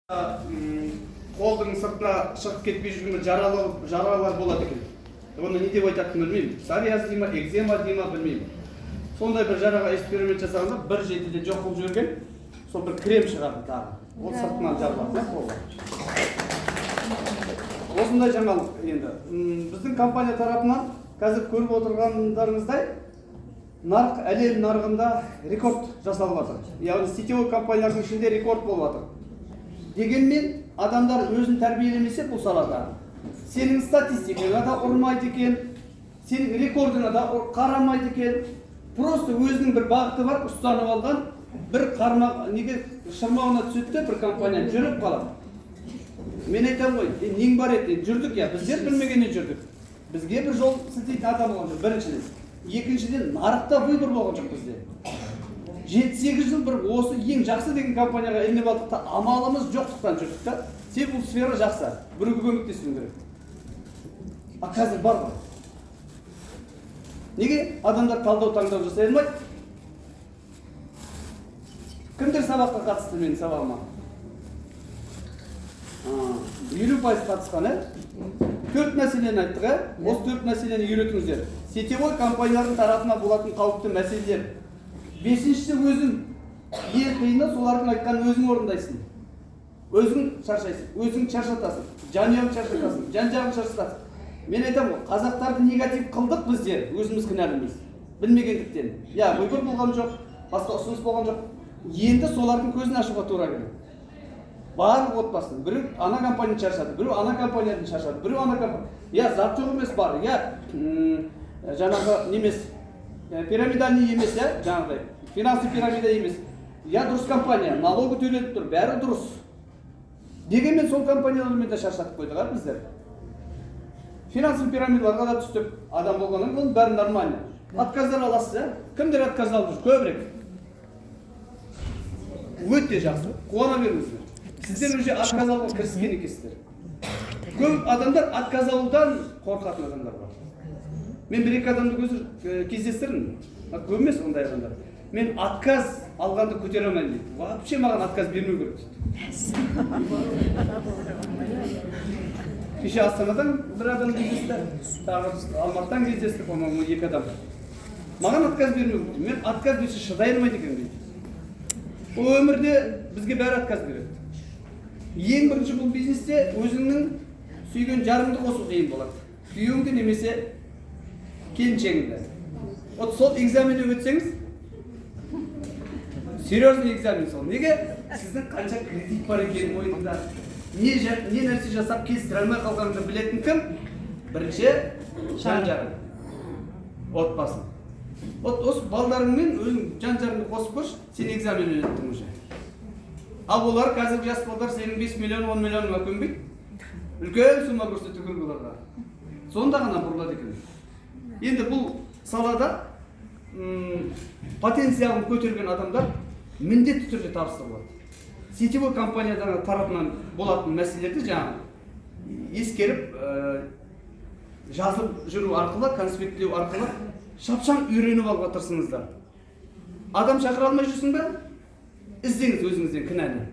Қолдың сыртына шығып кетпей жүрген жаралар болады екен. Оны не деп айтатынын білмеймін, псориаз дей ма, экзема дей ма, білмеймін. Сондай бір жараға эксперимент жасағанда бір жетіде жоқ қылып жіберген. Сол бір крем шығарды тағы, ол сыртынан жабылады да қолға. Осындай жаңалық. Енді біздің компания тарапынан қазір көріп отырғандарыңыздай, нарық, әлем нарығында рекорд жасалып жатыр, яғни сетевой компаниялардың ішінде рекорд болып жатыр. Дегенмен адамдар өзін тәрбиелемесе, бұл салада сенің статистикаңа да ұрмайды екен, сенің рекордыңа да қарамайды екен. Просто өзінің бір бағыты бар, ұстанып алған бір қарма неге шырмауына түседі де, бір компания жүріп қалады. Мен айтамын ғой, нең бар еді енді, жүрдік, иә, біздер білмегеннен жүрдік, бізге бір жол сілтейтін адам болған жоқ, біріншіден. Екіншіден, нарықта выбор болған жоқ бізде. 7-8 жыл бір осы ең жақсы деген компанияға ілініп алдық та, амалымыз жоқтықтан жүрдік та. Себебі бұл сфера жақсы, біреуге көмектесуің керек. А қазір бар ғой, неге адамдар талдау, таңдау жасай алмайды? Кімдер сабаққа қатысты менің сабағыма? 50% қатысқан, иә. Төрт мәселені айттық, иә. Осы төрт мәселені үйретіңіздер: сетевой компаниялардың тарапынан болатын қауіпті мәселелер. Бесіншісі, өзің, ең қиыны, солардың айтқанын өзің орындайсың, өзің шаршайсың, өзің шаршатасың, жанұяңды шаршатасың, жан жағыңды шаршатасың. Мен айтамын ғой, қазақтарды негатив қылдық біздер, өзіміз кінәліміз, білмегендіктен, иә. Выбор болған жоқ, басқа ұсыныс болған жоқ. Енді солардың көзін ашуға тура келеді барлық отбасының. Біреу ана компаниядан шаршады, біреу ана компаниядан шаршады, біреу ана компания, иә. Зат жоқ емес, бар, иә. Жаңағы немес, пирамидальный емес, иә, жаңағыдай финансовый пирамида емес, иә. Дұрыс компания, налогы төленіп тұр, бәрі дұрыс. Дегенмен сол компаниялармен де шаршатып қойдық, а біздер финансовый пирамидаларға да түстік. Адам болғаннан кейін оның бәрі нормально. Отказдар аласыз, иә. Кімдер отказ алып жүр көбірек? Өте жақсы, қуана беріңіздер. Сіздер уже отказ алуға кіріскен екенсіздер. Көп адамдар отказ алудан қорқатын адамдар бар. Мен бір екі адамды көзір кездестірдім. А, көп емес ондай адамдар. «Мен отказ алғанды көтере алмаймын», — дейді. «Вообще маған отказ бермеу керек», — дейді. Кеше Астанадан бір адам кездесті, тағы Алматыдан кездесті, по моему, екі адам. «Маған отказ бермеу керек, мен отказ берсе, шыдай алмайды екенмін», — дейді. Бұл өмірде бізге бәрі отказ береді. Ең бірінші бұл бизнесте өзіңнің сүйген жарыңды қосу қиын болады, күйеуіңді немесе келіншегіңді. Вот сол экзаменнен өтсеңіз, серьезный экзамен сол. Неге? Сіздің қанша кредит бар екенін, мойныңда не нәрсе жасап келістіре алмай қалғаныңды білетін кім? Бірінші жан жарың, отбасың. Вот осы балдарыңмен өзің жан жарыңды қосып көрші, сен экзаменнен өттің уже. Ал олар, қазіргі жас балдар, сенің 5 миллион, 10 миллионыңа көнбейді. Үлкен сумма көрсету керек оларға, сонда ғана бұрылады екен. Енді бұл салада потенциалын көтерген адамдар міндетті түрде табысты болады. Сетевой компаниядан тарапынан болатын мәселелерді жаңағы ескеріп, жазып жүру арқылы, конспектлеу арқылы шапшаң үйреніп алуға тырысыңыздар. Адам шақыра алмай жүрсің бе? Іздеңіз өзіңізден кінәні.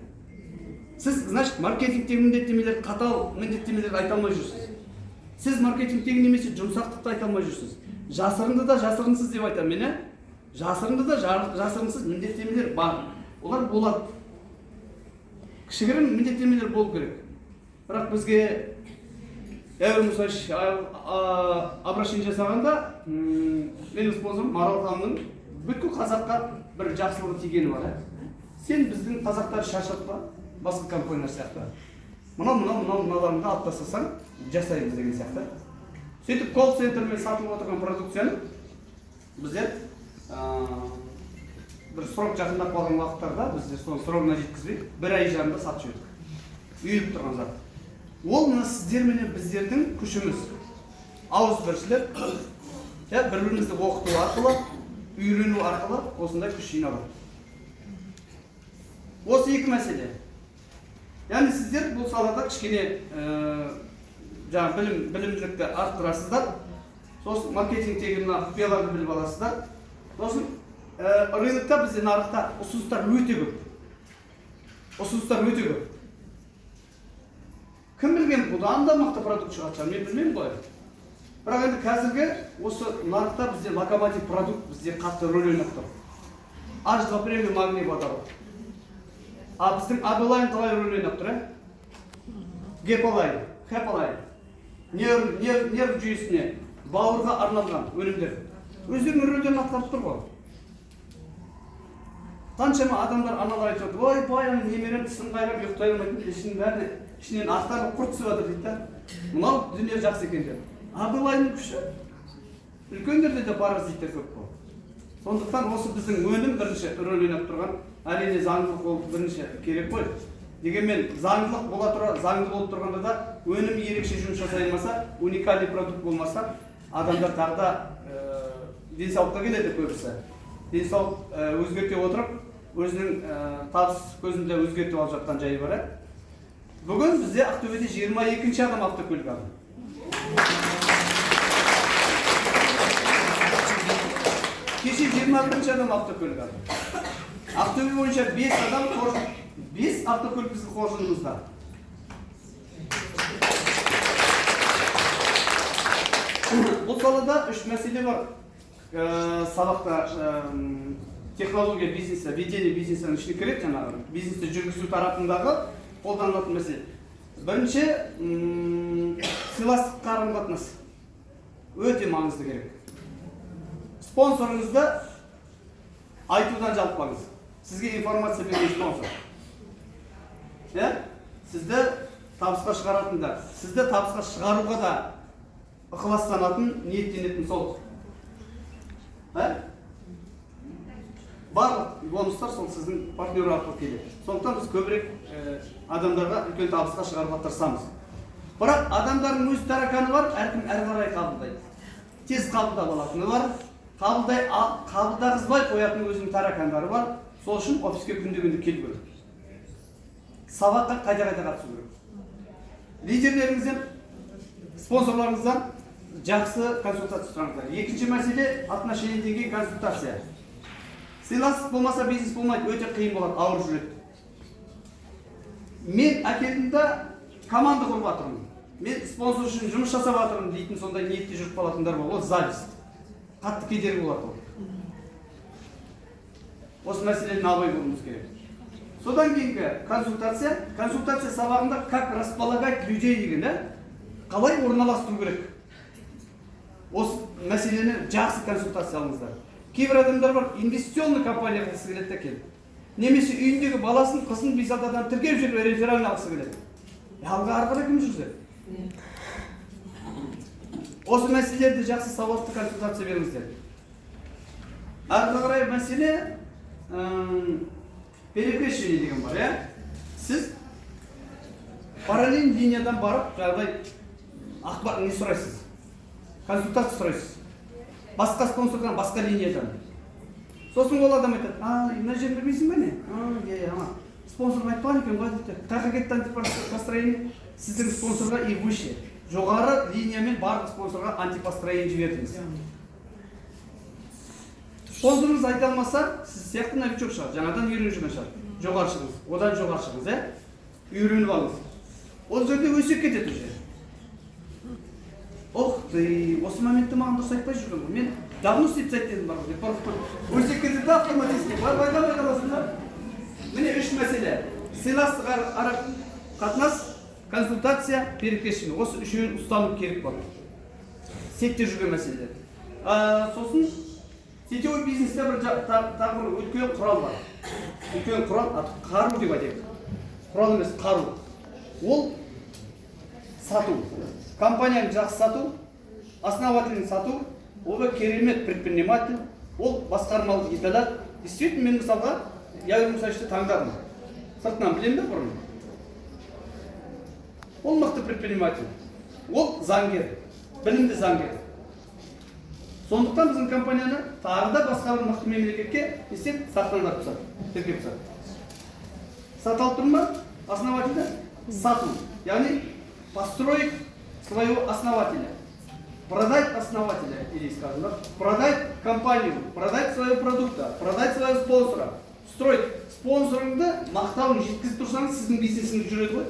Сіз, значит, маркетингтегі міндеттемелерді, қатал міндеттемелерді айта алмай жүрсіз. Сіз маркетингтегі немесе жұмсақтықты айта алмай жүрсіз. Жасырынды да жасырынсыз деп айтамын мен, иә. Жасырынды да жасырынсыз міндеттемелер бар, олар болады. Кішігірім міндеттемелер болу керек. Бірақ бізге Дәуір Мұсаевич обращение жасағанда, менің спонсорым Марал ханымның бүткіл қазаққа бір жақсылығы тигені бар, иә. «Сен біздің қазақтарды шаршатпа, басқа компаниялар сияқты мынау, мынау, мынау, мыналарыңды алып тастасаң, жасаймыз», — деген сияқты. Сөйтіп колл центрмен сатылып отырған продукцияны біздер бір срок жақындап қалған уақыттарда, біздер соны срогына жеткізбей, бір ай жарымда сатып жібердік. Үйіліп тұрған зат ол. Мына сіздер менен біздердің күшіміз, ауызбіршілік, иә. бір бірімізді оқыту арқылы, үйрену арқылы осындай күш жиналады. Осы екі мәселе. Яғни сіздер бұл салада кішкене жаңағы білімділікті арттырасыздар, сосын маркетингтегі мына құпияларды біліп аласыздар. Сосын рынокта, бізде нарықта ұсыныстар өте көп, ұсыныстар өте көп. Кім білген, бұдан да мықты продукт шығатын шығар, мен білмеймін ғой. Бірақ енді қазіргі осы нарықта бізде локомотив продукт бізде қатты рөл ойнап тұр. H2 премиум магний водород. А біздің Абелайн қалай рөл ойнап тұр, ә? Гепалайн, хепалайн. Нерв жүйесіне, бауырға арналған өнімдер. Өздерінің рөлдерін атқарып тұр ғой. Қаншама адамдар, аналар айтып жатыр: «Ой, бай, ана немерем тісін қайрап ұйықтай алмайтын, ішінің бәріне ішінен ақтарылып құрт түсіп жатыр», – дейді да. «Мынау дүние жақсы екен», – деп. Абылайдың күші. Үлкендерде де паразиттер көп қой. Сондықтан осы біздің өнім бірінші рөл ойнап тұрған. Әрине, заңдылық ол бірінші керек қой. Дегенмен заңдылық бола тұра, заңды болып тұрғанда да өнім ерекше жұмыс жасай алмаса, уникальный продукт болмаса, адамдар тағы да денсаулыққа келеді көбісі. Денсаулық өзгерте отырып, өзінің табыс көзін де өзгертіп алып жатқан жайы бар, ә? Бүгін бізде Ақтөбеде 22-ші адам автокөлік алды. Кеше 21-ші адам автокөлік алды. Ақтөбе бойынша 5 адам, 5 автокөлік біздің қоржынымызда. Бұл салада 3 мәселе бар. Сабақта технология бизнеса, ведение бизнесінің ішіне кіреді, жаңағы бизнесті жүргізу тарапындағы қолданылатын мәселе. Бірінші, сыйластық қарым-қатынас өте маңызды керек. Спонсорыңызды айтудан жалықпаңыз. Сізге информация берген спонсор. Иә? Сізді табысқа шығаратын да, сізді табысқа шығаруға да ықыластанатын, ниеттенетін сол. Ә? Барлық бонустар сол сіздің партнер арқылы келеді. Сондықтан біз көбірек адамдарға үлкен табысқа шығаруға тырысамыз. Бірақ адамдардың өз тараканы бар, әркім әрі қарай қабылдайды. Тез қабылдап алатыны бар, қабылдағызбай қоятын өзінің таракандары бар. Сол үшін офиске күнде-күнде келу керек. Сабаққа қайта-қайта қатысу керек. Лидерлеріңізден, спонсорларыңыздан жақсы консультация сұраңыздар. Екінші мәселе отношение деген консультация. Сыйластық болмаса бизнес болмайды, өте қиын болады, ауыр жүреді. Мен әкелдім да команда құрып жатырмын. Мен спонсор үшін жұмыс жасап жатырмын дейтін сондай ниетте жүріп қалатындар бар. Ол зависть. Қатты кедергі болады ол. Осы мәселеден абай болуымыз керек. Содан кейінгі консультация, консультация сабағында как располагать людей деген, да? Қалай орналастыру керек? Осы мәселені жақсы консультация алыңыздар. Кейбір адамдар бар, инвестиционный компания қылғысы келеді да келіп. Немесе үйіндегі баласын, қызын 5-6 адам тіркеп жүріп реферальный алғысы келеді. Алға ары қарай кім жүргізеді? Осы мәселелерді жақсы сауатты консультация беріңіздер. Ары қарай мәселе перекрещение деген бар, иә? Сіз параллель линиядан барып, жаңағыдай ақпар не сұрайсыз? Консультация сұрайсыз. Басқа спонсордан, басқа линиядан. Сосын ол адам айтады: «А, мына жерін білмейсің бе не? А, иә, ана спонсор айтпаған екен ғой», – дейді. Қаяққа кетті антипостроение? Сіздің спонсорға и выше. Жоғары линиямен барлық спонсорға антипостроение жібердіңіз. Спонсорыңыз айта алмаса, сіз сияқты новичок шығар, жаңадан үйреніп жүрген шығар. Жоғары шығыңыз, одан жоғары шығыңыз, ә? Үйреніп алыңыз. Ол жерде өсек кетеді уже. Ох ты, осы моментте маған дұрыс айтпай жүрген ғой. Мен давно істеп тастайды дедім бар ғой деп барып қойып. Өсек кетеді да автоматически. Барып айта қаласың да. Міне үш мәселе. Сыйластық ара қатынас, консультация, перекрещение. Осы үшеуін ұстану керек болады. Сетте жүрген мәселелер. Сосын сетевой бизнесте бір тағы бір үлкен құрал бар. Үлкен құрал, аты қару деп айтайық. Құрал емес, қару. Ол сату. Компанияны жақсы сату, основателін сату, ол бір керемет предприниматель, ол басқармалық ете алады. Действительно, мен мысалға Ягор Мусаевичті таңдадым. Сыртынан білемін да бұрын. Ол мықты предприниматель. Ол заңгер, білімді заңгер. Сондықтан біздің компанияны тағы да басқа бір мықты мемлекетке не істеді? Сақтандырып тастады, тіркеп тастады. Сата алып тұр ма основательді? Сату. Яғни построить своего основателя. Продать основателя, или, скажем так, продать компанию, продать своего продукта, продать своего спонсора. Строить спонсорыңды мақтауын жеткізіп тұрсаңыз, сіздің бизнесіңіз жүреді ғой.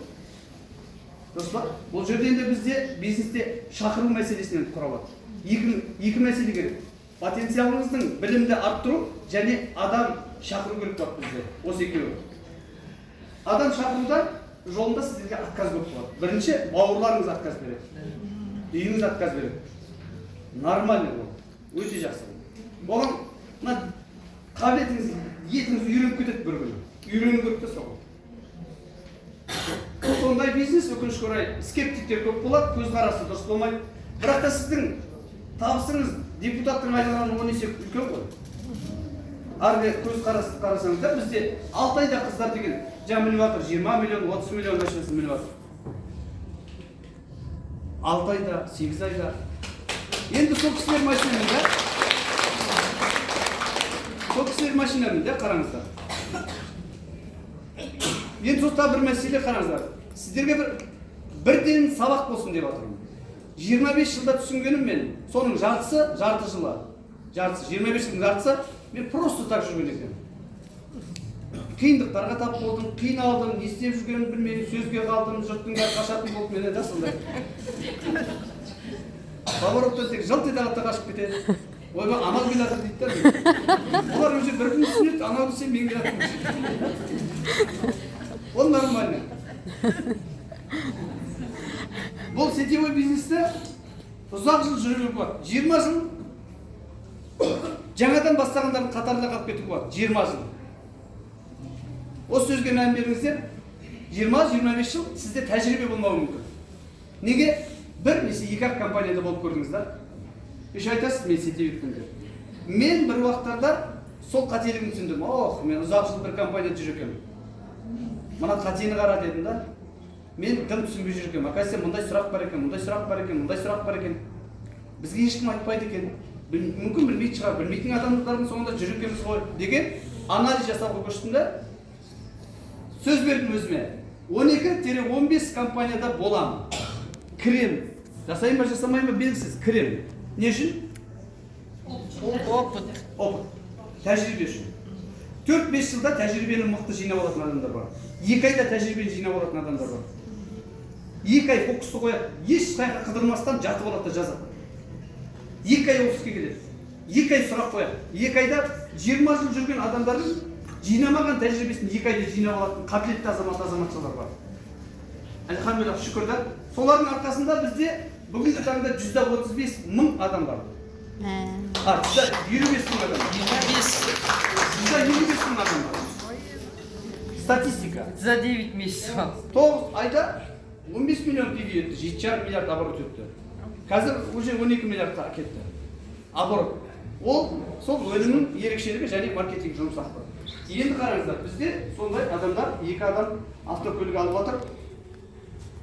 Дұрыс па? Бұл жерде енді бізде бизнесте шақыру мәселесінен құралады. Екі мәселе керек. Потенциалыңыздың білімді арттыру және адам шақыру керек болады бізде. Осы екеуі. Адам шақыруда жолында сіздерге отказ көп болады. Бірінші, бауырларыңыз отказ береді. Үйіңіз отказ береді. Нормально ол. Өте жақсы. Оған мына қабілетіңіз, етіңіз үйреніп кетеді бір күні. Үйрену керек те соған. Сондай бизнес, өкінішке орай, скептиктер көп болады, көзқарасы дұрыс болмайды. Бірақ та сіздің табысыңыз депутаттың айлығынан 10 есе үлкен ғой. Ары көзқарасты қарасаңыздар, бізде 6 айда қыздар деген жаңа мініп жатыр, 20 миллион, 30 миллион машинасын мініп жатыр. 6 айда, 8 айда. Енді сол кісілер машинамен де, сол кісілер машинамен де қараңыздар. Енді сол тағы бір мәселе қараңыздар. Сіздерге бірден сабақ болсын деп жатырмын. 25 жылда түсінгенім мен, соның жартысы, жарты жылы. Жартысы, 25 жылдың жартысы, мен просто так жүрген екенмін. Қиындықтарға тап болдым, қиналдым, не істеп жүргенімді білмей, сөзге қалдым, жұрттың бәрі қашатын болды менен да сондай. Повороттан тек жылт ете қалды да қашып кетеді. Ойбай, анау келе жатыр дейді да. Олар уже бір-бірін түсінеді, анау десе мен келе жатырмын. Ол нормально. Бұл сетевой бизнесте ұзақ жыл жүруге болады. 20 жыл жаңадан бастағандардың қатарында қалып кетуге болады. 20 жыл. Осы сөзге мән беріңіздер. 20-25 жыл сізде тәжірибе болмауы мүмкін. Неге? Бір немесе екі ақ компанияда болып көрдіңіз да. Еще айтасыз, мен сетевикпін деп. Мен бір уақыттарда сол қателігімді түсіндім. Ох, мен ұзақ жыл бір компанияда жүр екенмін. Мына қатені қара дедім да. Мен дым түсінбей жүр екенмін. Оказывается, мындай сұрақ бар екен, мындай сұрақ бар екен, мындай сұрақ бар екен. Бізге ешкім айтпайды екен. Мүмкін білмейтін шығар, білмейтін адамдардың соңында жүр екенбіз ғой деген анализ жасауға көштім да. Сөз бердім өзіме. 12-15 компанияда боламын. Кірем. Жасайын ба, жасамайын ба белгісіз. Кірем. Не үшін? Опыт. Опыт. Тәжірибе үшін. 4-5 жылда тәжірибені мықты жинап алатын адамдар бар. 2 айда тәжірибені жинап алатын адамдар бар. 2 ай фокусты қояды, еш қайға қыдырмастан жатып алады да жазады. 2 ай офиске келеді. 2 ай сұрақ қояды. 2 айда 20 жыл жүрген адамдардың жинамаған тәжірибесін 2 айда жинап алатын қабілетті азамат, азаматшалар бар. Альхамдулиллах, шүкір да. Солардың арқасында бізде бүгінгі таңда 135 мың адам бар. 155 мың адам. 155 мың адам бар. Статистика. За 9 месяцев. 9 айда 15 миллион пиви өтті, жеті жарым миллиард оборот өтті. Қазір уже 12 миллиардқа кетті. Оборот. Ол сол өнімнің ерекшелігі және маркетинг жұмыс арқылы. Енді қараңыздар, бізде сондай адамдар, 2 адам автокөлік алып отыр.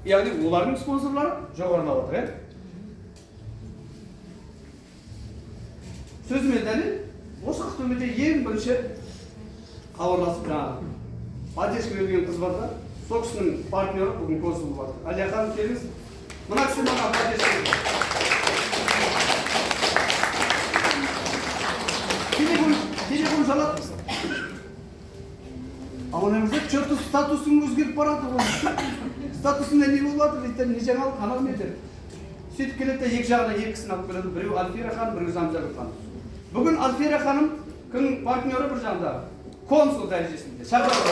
Яғни олардың спонсорлары жоғарылап отыр, ә? Сөзіме дәлел, осы Ақтөбеде ең бірінші хабарласып жаңағы поддержка берген қыз бар да, сол кісінің партнері бүгін консул болып жатыр. Әлия ханым, келіңіз. Мына кісі маған поддержка берді. Телефон жалады. А он говорит, что-то статусың өзгеріп барады ғой. Статусында не болып жатыр дейді, не жаңалық, анау не деп. Сөйтіп келеді де екі жағына екі кісіні алып келеді. Біреу Альфира ханым, біреу Замзагүл ханым. Бүгін Альфира ханым кім партнері бір жағында? Консул дәрежесінде. Шақырады.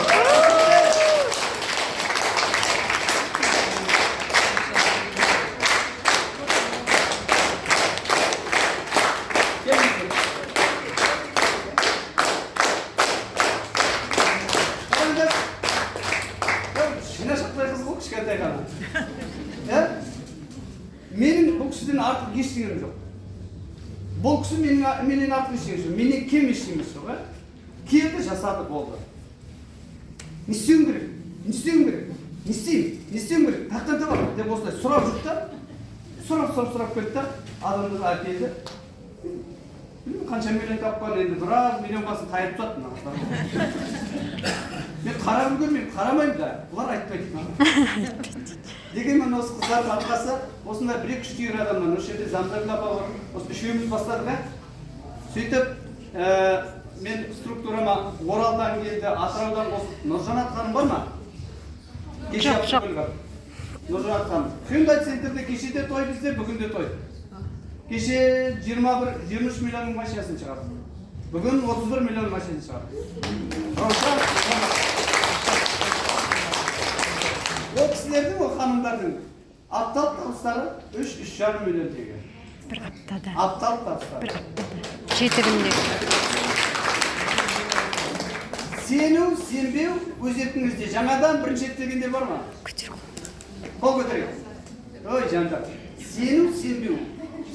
Менің бұл кісіден артық ештеңем жоқ. Бұл кісі менен артық ештеңесі жоқ. Менен кем ештеңесі жоқ, ә? Келді, жасады, болды. Не істеуім керек? Не істеуім керек? Не істеймін? Не істеуім керек? Тақтан табамын деп осылай сұрап жүрді да, сұрап, сұрап, сұрап келді да, адамды әкелді. Білмеймін, қанша миллион тапқан, енді біраз миллион басын қайырып тастады мына қыздар. Мен қарағым көрмеймін, қарамаймын да, бұлар айтпайды маған. Дегенмен осы қыздардың арқасы осындай бір екі үш түйір адамнан, осы жерде Замзагүл апа бар, осы үшеуміз бастадық, ә? Сөйтіп, мен структурама Оралдан келді, Атыраудан қосылды. Нұржанат ханым бар ма? Кеше Жоқ, жоқ. автокөлік алды. Нұржанат ханым. Hyundai Центрде кеше де той бізде, бүгін де той. Кеше 21, 23 миллионның машинасын шығарды. Бүгін 31 миллион машинасын шығарды. Раушан, ол кісілердің, ол ханымдардың апталық табыстары 3-3,5 миллион теңге. Бір аптада. Апталық табыстары. Бір аптада. 7 күнде. Сену, сенбеу өз еркіңізде. Жаңадан бірінші рет келгендер бар ма? Көтер. Қол көтерейік. Ой, жандар. Сену, сенбеу.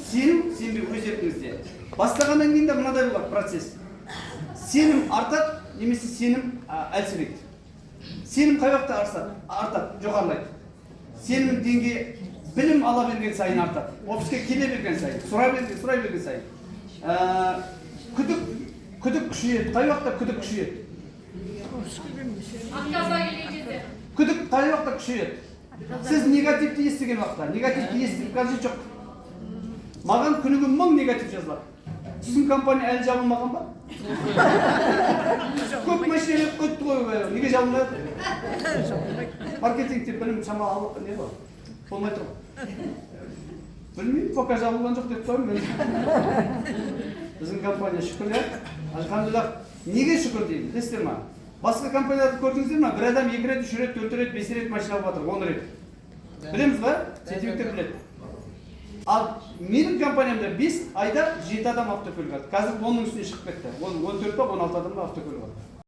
Сену, сенбеу өз еркіңізде. Бастағаннан кейін де мынадай болады процесс. Сенім артады немесе сенім әлсірейді. Сенім қай уақытта артады, жоғарылайды? Сенімнің деңгейі білім ала берген сайын артады. Офиске келе берген сайын, сұрай берген сайын. Күдік күшейеді. Қай уақытта күдік күшейеді? Отказға келген кезде. Күдік қай уақытта күшейеді? Сіз негативті естіген уақытта. Негативті естіп қажет жоқ. Маған күніге 1000 негатив жазылады. «Сіздің компания әлі жабылмаған ба? Көп машиналар өтті ғой, неге жабылмай жатыр?» Маркетингте білім шамалы не ғой, болмай тұр ғой. Білмеймін, пока жабылған жоқ деп қоямын мен. Біздің компания, шүкір, иә, альхамдулиллах. Неге шүкір деймін, білесіздер ма? Басқа компанияларды көрдіңіздер ма? Бір адам екі рет, үш рет, төрт рет, бес рет машина алып жатыр, 10 рет. Білеміз ба? Сетевиктер біледі. Ал менің компаниямда 5 айда жеті адам автокөлік алды. Қазір 10-ның үстіне шығып кетті. 14 па, 16 адамда автокөлік алды.